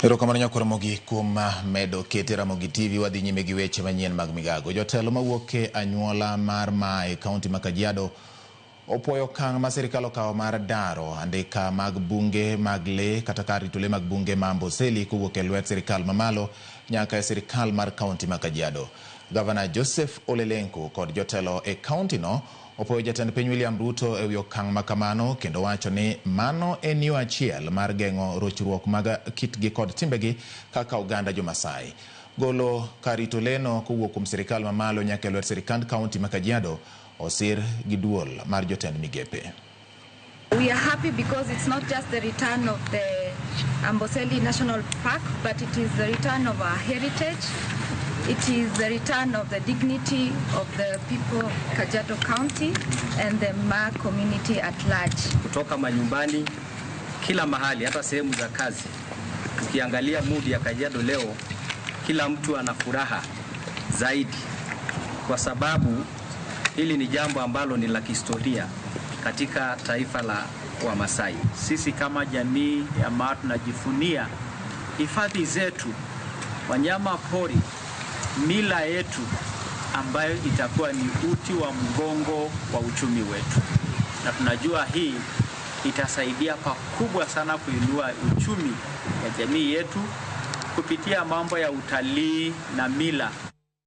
Erokamano nyakwar Ramogi kuom medo kete Ramogi TV. Wadhi nyime gi weche manyien mag migago. Jotelo mawuok e anyuola mar Maa e kaunti ma Kajiado opuoyo okang' ma sirikal okawo mar daro andika mag bunge mag lee kata kar rito lee mag bunge ma Amboseli kowuok e lwet sirikal mamalo nyaka e sirikal mar kaunti ma Kajiado. Gavana Joseph Ole Lenku kod jotelo e kaunti no opuoyo jatend piny William Ruto e wi okang' ma kamano kendo wacho ni mano en yo achiel mar geng'o rochruok mag kitgi kod timbegi kaka oganda jo-Masai. Golo kar rito lee no kowuok kuom sirikal mamalo nyaka e lwet sirikand kaunti ma Kajiado osir gi duol mar jotend migepe. We are happy because it's not just the return of the Amboseli National Park, but it is the return of our heritage. It is the return of the dignity of the people of Kajiado County and the Maa community at large. Kutoka manyumbani, kila mahali, hata sehemu za kazi. Tukiangalia mood ya Kajiado leo, kila mtu ana furaha zaidi kwa sababu hili ni jambo ambalo ni la kihistoria katika taifa la Wamasai. Sisi kama jamii ya Maa tunajivunia hifadhi zetu, wanyama pori, mila yetu ambayo itakuwa ni uti wa mgongo wa uchumi wetu, na tunajua hii itasaidia pakubwa sana kuinua uchumi ya jamii yetu kupitia mambo ya utalii na mila.